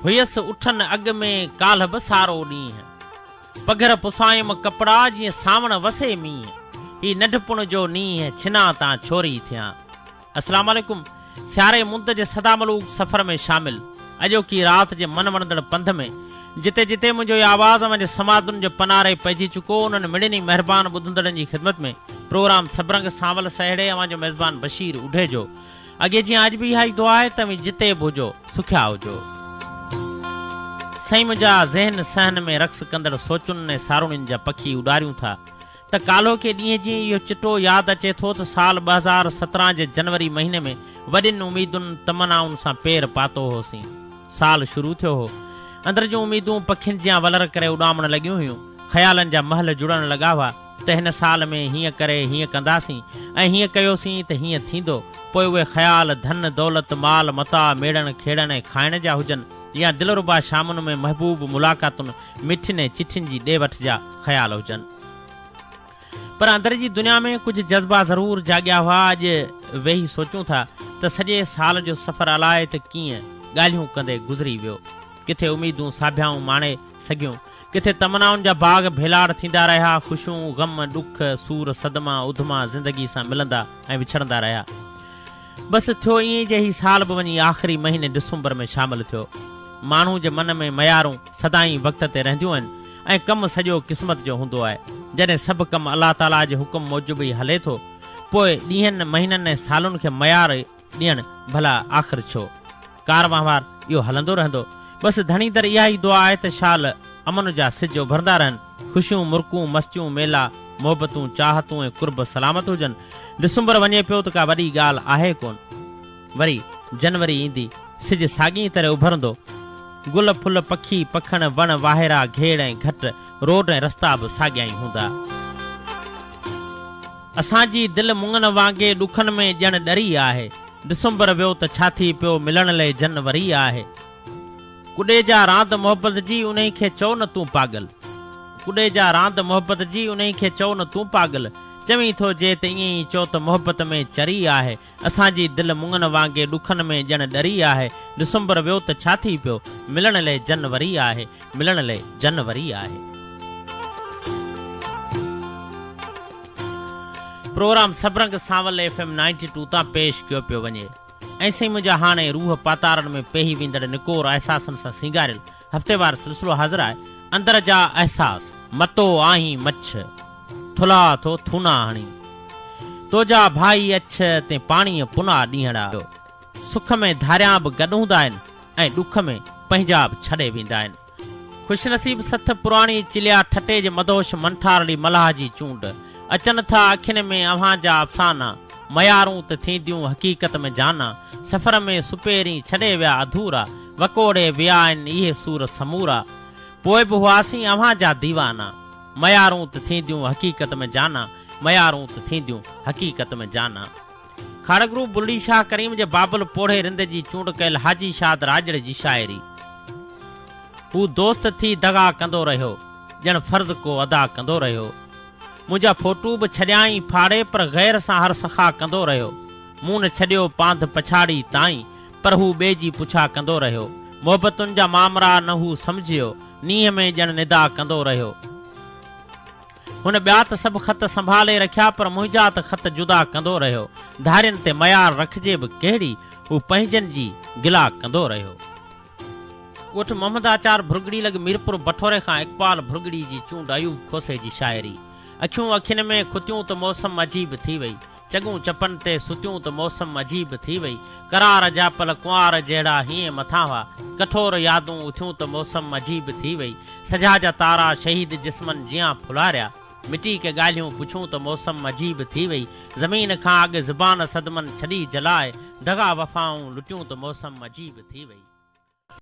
هيس اٺن اڳ ۾ ڪالهه به سارو ڏينهن. پگهر پسايم ڪپڙا جيئن سانوڻ وسي مينهن. هي ننڍپڻ جو نينهن ڇنا تان ڇوري ٿيان. اسلام عليڪم سياري مند جي سدا ملوڪ سفر ۾ شامل اڄوڪي رات جي من وڻندڙ پنڌ ۾ جتي جتي منهنجو هي آواز اوهان جي سماعتن جي پناري پئجي چڪو انهن مڙني مهربان ٻڌندڙن جي خدمت ۾ پروگرام سڀرنگ سانول سهيڙي اوهان جو ميزبان بشير اڍيجو اڳي جيان اڄ به اها ئي دعا آهي ته اوهين جتي به هجو سکيا هجو. سائين منهنجا ذهن صحن ۾ رقص ڪندڙ سوچن ۽ ساروڻين جا پکي اڏاريون ٿا ته ڪالهوڪي ڏينهن جيئن اهو چٽو ياد اچي ٿو ته سال 2017 جي جنوري مهيني ۾ وڏين اميدن تمنائن سان پير پاتو هوسين. سال شروع ٿيو هو. اندر جون اميدون پکين جيان ولر ڪري اڏامڻ لڳيون هيون. خيالن جا محل جڙڻ لڳا هئا ته هن سال ۾ هيئن ڪري هيئن ڪنداسين ۽ هيئن ڪيوسين ته هيئن ٿيندو. پوء اهي خيال ڌن، دولت، مال، متاع ميڙڻ، کيڙڻ ۽ کائڻ جا هجن يا دلربا شامن ۾ محبوب ملاقاتن، مٺين ۽ چٺين جي ڏي وٺ جا خيال هجن. پر اندر جي دنيا ۾ ڪجهه جذبا ضرور جاڳيا هئا. اڄ ويهي سوچون ٿا ته سڄي سال جو سفر الائي ته ڪيئن ڳالهيون ڪندي گذري ويو. ڪٿي اميدون ساڀيائون ماڻي سگهيون، ڪٿي تمنائن جا باغ ڀيلاڙ ٿيندا رهيا، خوشيون، غم، ڏک، سور، صدما، اڌما زندگي سان ملندا ۽ وڇڙندا رهيا. بس ٿيو ائين ئي جي هي سال به وڃي آخري مهيني ڊسمبر ۾ شامل ٿيو. ماڻهو جي من ۾ ميارون سدائين وقت تي رهنديون آهن ۽ ڪم سڄو قسمت جو هوندو آهي. جڏهن سڀ ڪم الله تعاليٰ جي حڪم موجب ئي هلي ٿو، پوء ڏينهن، مهينن ۽ سالن کي ميار ڏيڻ ڀلا آخر ڇو؟ ڪار وهنوار اهو هلندو رهندو. بس ڌڻي در اها ئي دعا آهي ته شال امن جا سج اڀرندا رهن، خوشيون، مرڪون، مستيون، ميلا، محبتون، چاهتون ۽ قرب سلامت هجن. ڊسمبر وڃي پيو ته ڪا وڏي ڳالهه آهي ڪونه. وري جنوري ايندي، سج ساڳيء طرح اڀرندو. گل، ڦل، پکي، پکڻ، وڻ، واهيرا، گهيڙ ۽ گهٽ، روڊ ۽ رستا به ساڳيا ئي هوندا. اسان جي دل مڱن وانگي ڏکن ۾ ڄڻ ڏري آهي. ڊسمبر ويو ته ڇا ٿي پيو، ملڻ لئي جنوري آهي. ڪڏي جا راند محبت جي انهي کي چئو نه تون پاڳل. ڪڏي جا راند محبت جي انهي کي چئو نه تون پاڳل. چوين ٿو جي ته ائين ئي چئو ته محبت ۾ چري آهي. اسان جي دل مڱن وانگي ڏکن ۾ ڄڻ ڏري آهي. ڊسمبر ويو ته ڇا ٿي پيو، ملڻ لئي جنوري آهي. ملڻ لئي جنوري آهي. پروگرام سڀرنگ سانول ايف ايم نائنٽي ٽو تان پيش ڪيو پيو وڃي. ۽ سائين منهنجا هاڻي روح پاتارن ۾ پيهي ويندڙ نڪور احساسن سان سينگاريل هفتيوار سلسلو حاضر آهي اندر جا احساس. متو آهين مڇ، ٿلها ٿو ٿونا هڻين. تو جا ڀائي اڇ، تين پاڻيء پنا ڏينهڙا. سک ۾ ڌاريان به گڏ هوندا آهن ۽ ڏک ۾ پنهنجا به ڇڏي ويندا آهن. خوش نصيب سٿ پراڻي چليا ٺٽي جي مدهوش منٺارڙي ملاح جي چونڊ. اچن ٿا اکين ۾ اوهان جا افسانا، ميارون ته ٿينديون حقيقت ۾ جانا، سفر ۾ سپيرين ڇڏي ويا اڌورا، وڪوڙي ويا آهن اهي سور سمورا، پوء به هئاسين اوهان جا ديوانا، ميارون ته ٿينديون حقيقت ۾ جانا، ميارون ته ٿينديون حقيقت ۾ جانا. کاڙگرو بلڙي شاهه ڪريم جي بابل پوڙهي رند جي چونڊ ڪيل حاجي شاد راڄڙ جي شاعري. هو دوست ٿي دغا ڪندو رهيو، ڄڻ فرض ڪو ادا ڪندو رهيو. منهنجا فوٽو به ڇڏيائين ڦاڙي پر غير سان هر سخا ڪندو رهيو. مون نه ڇڏيو پانڌ پڇاڙي تائين پر هو ٻئي جي پڇا ڪندو رهيو. محبتن جا مامرا نه هو سمجهيو، نينهن ۾ ڄڻ ندا ڪندو رهيو. هن ٻيا ته سڀ خط سنڀالي رکيا پر منهنجا ته خط جدا ڪندو رهيو. ڌارين تي ميار رکجي به ڪهڙي، هو پنهنجن جي گلا ڪندو رهيو. ڳوٺ محمد آچار ڀرڳڙي لڳ ميرپور بٺوري کان اقبال ڀرڳڙي جي چونڊ ايوب کوسي جي شاعري. اکيون اکين ۾ کتيون ته موسم عجيب ٿي وئي. چڳون چپن تي ستيون ته موسم عجيب ٿي وئي. قرار جا پل ڪنوار جهڙا هينئين مٿان هئا. ڪٺور يادون اٿيون ته موسم عجيب ٿي وئي. سجا جا تارا شهيد جسمن جيان ڦلاريا. مٽي ڪي ڳالهيون پڇون ته موسم عجيب ٿي وئي. زمين کان اڳ زبان صدمن ڇڏي جلائي. دغا وفائون لٽيون ته موسم عجيب ٿي وئي.